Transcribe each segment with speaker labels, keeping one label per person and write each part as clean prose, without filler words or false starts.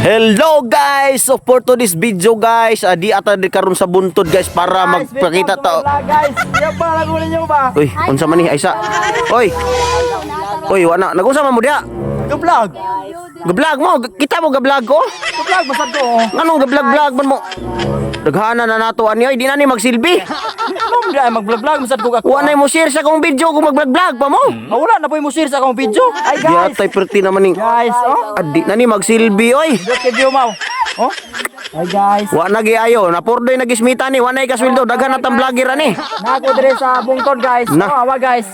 Speaker 1: Hello guys! So for today's video guys, di ata di karon sa buntod guys para magpakita ta.
Speaker 2: Guys, yan pa lang ninyo ba?
Speaker 1: Uy, unsa man ni Aisa? Oy. Uy, wala nag-unsa man mo diha?
Speaker 2: Ga-vlog.
Speaker 1: Ga-vlog mo, kita mo ga-vlog ko?
Speaker 2: Ga-vlog basag ko. Oh.
Speaker 1: Nganong ga-vlog-vlog man mo? Daghana na nato ani oy, di na ni magsilbi.
Speaker 2: Ano mo di mag-vlog-vlog masad ko ako.
Speaker 1: Wa na mo share sa akong video kung mag-vlog-vlog pa mo.
Speaker 2: Mawala na po yung share sa akong video. Ay
Speaker 1: Di
Speaker 2: guys.
Speaker 1: atay perti naman ning.
Speaker 2: Guys, oh.
Speaker 1: Adi na ni magsilbi oy.
Speaker 2: Dot kay view mo. Oh. Ay guys.
Speaker 1: Wa na gi ayo, napurdoy nagismita ni, wa na kasweldo, daghan na tang vlogger ani.
Speaker 2: Nako dire sa bungtod guys.
Speaker 1: Na.
Speaker 2: Oh, awa guys.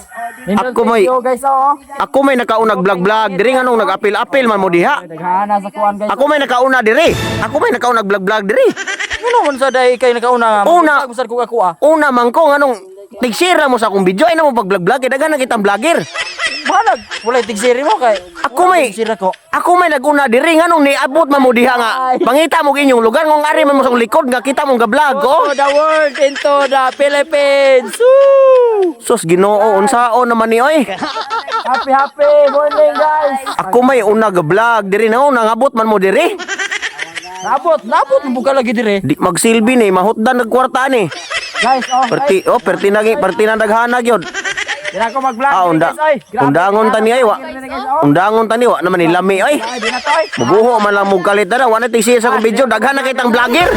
Speaker 2: Nindot
Speaker 1: Ako may-
Speaker 2: video guys, oh.
Speaker 1: Ako may nakaunag vlog-vlog diri, nganong nag-apil-apil man mo diha.
Speaker 2: Daghana sa kuan guys.
Speaker 1: Ako may nakauna diri. Ako may nakaunag vlog-vlog diri.
Speaker 2: Ano man sa day kay nakauna nga?
Speaker 1: Una.
Speaker 2: Mag-vlog masad ko ako ah.
Speaker 1: Una man ko nganong tigsira mo sa akong video ay na mo pag-vlog-vlog kay daghan na kitang vlogger.
Speaker 2: Balag, walay tigsiri mo kay.
Speaker 1: Ako may
Speaker 2: Tigsira ko.
Speaker 1: Ako may naguna diri, nganong niabot man mo diha nga pangita mo inyong lugar ngong ari man mo sa akong likod nga kita mong ga-vlog ko.
Speaker 2: To the world into the Philippines. Woo!
Speaker 1: Sus Ginoo, unsaon naman ni oy.
Speaker 2: Happy happy morning guys.
Speaker 1: Ako may una ga-vlog diri na nangabot man mo diri.
Speaker 2: Nabot, nabot mo buka lagi dire.
Speaker 1: Di magsilbi ni mahutdan nagkwarta ni.
Speaker 2: Guys, oh.
Speaker 1: Perti oh perti na perti na daghana gyud.
Speaker 2: Di na ako mag-vlog.
Speaker 1: Ah, unda.
Speaker 2: Guys, oy. Grabe.
Speaker 1: Undangon tani ay wa. Undangon tani wa naman ni lami oy.
Speaker 2: Ay, di na to, oy.
Speaker 1: Mubuho man lang mong kalit na, wa na tisi sa akong video, daghan na kitang vlogger.